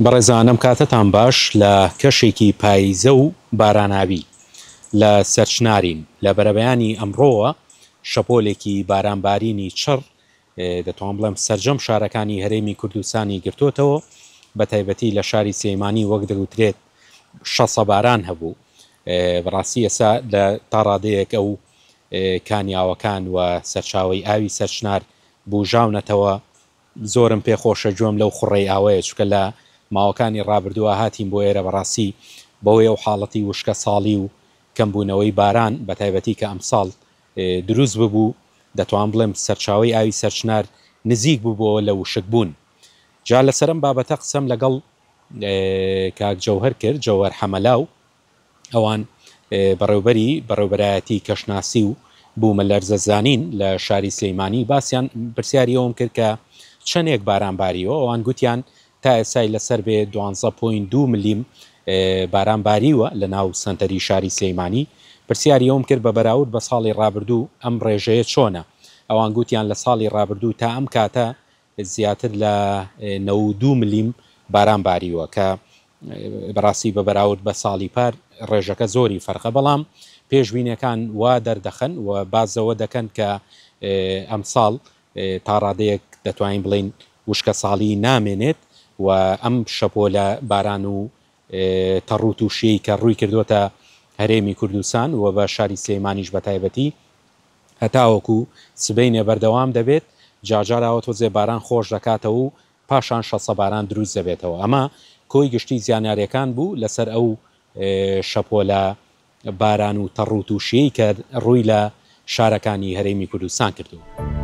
بەڕێزان ئەم کاتەتان باش لە کەشێکی پاییزە و باراناوی لە سەرچنارین لە بەرەبەیانی ئەمڕۆوە شەپۆلێکی بارانبارینی چڕ دەتوانم بڵێم سەرجەم شارەکانی هەرێمی کوردستانی گرتۆتەوە بە تایبەتی لە شاری سلێمانی وەک دەگوترێت شەسە باران هەبوو بەڕاستی ئێستا لە تا ڕادەیەک ئەو کانیاوەکان و سەرچاوەی ئاوی سەرچنار بوژاونەتەوە زۆرم پێ خۆشە گوێم لەو خوڕەی ئاوەیە چونکە لە ماوەکانی ڕابردووا هاتین بۆ ئێرە بەڕاستی بەهۆی ئەو حاڵەتی وشکە ساڵی و کەمبوونەوەی باران بەتایبەتی کە ئەمساڵ دروست ببوو دەتوانم بڵێم سەرچاوەی ئاوی سەرچنار نزیک ببووەوە لە وشک بوون جا لەسەر ئەم بابەتە قسەم لەگەڵ کاک جەوهەر کرد جەوهەر حەمەلاو ئەوان بەڕێوبەری بەڕێوبەرایەتی کەشناسی و بوومەلەرزەزانین لە شاری سلیمانی باسیان پرسیاری ئەوم کرد کە چەندێک باران باریوە ئەوان گوتیان تا ئێستای لەسەر بێ دوانزە پۆینت دوو ملیم باران باریوە لە ناو سەنتەری شاری سلیمانی پرسیاری ئەوم کرد بە بەراورد بە ساڵی ڕابردوو ئەم ڕێژەیە چۆنە ئەوان گوتیان لە ساڵی ڕابردوو تا ئەم کاتە زیاتر لە 92 ملیم باران باریوە کە بەڕاستی بە بەراورد بە ساڵی پار ڕێژەکە زۆری فەرقە بەڵام پێشبینەکان وا دەردەخەن و باس لەوە دەکەن کە ئەمساڵ تا ڕادەیەک دەتوانین بڵێین وشکەساڵی نامێنێت و ئەم شەپۆلە باران و تەڕوتوشیەی کە ڕووی کردۆتە هەرێمی کوردستان و بە شاری سلێمانیش بە تایبەتی هەتاوەکو سبەینێ بەردەوام دەبێت، جارجار ئاوە تۆزێ باران خۆش دەکاتەوە و پاشان شەسە باران دروست دەبێتەوە. ئەمە کۆی گشتی زیانیاریەکان بوو لەسەر ئەو شەپۆلە باران و تەڕوتوشیەی کە ڕووی لە شارەکانی هەرێمی کوردستان کردووە.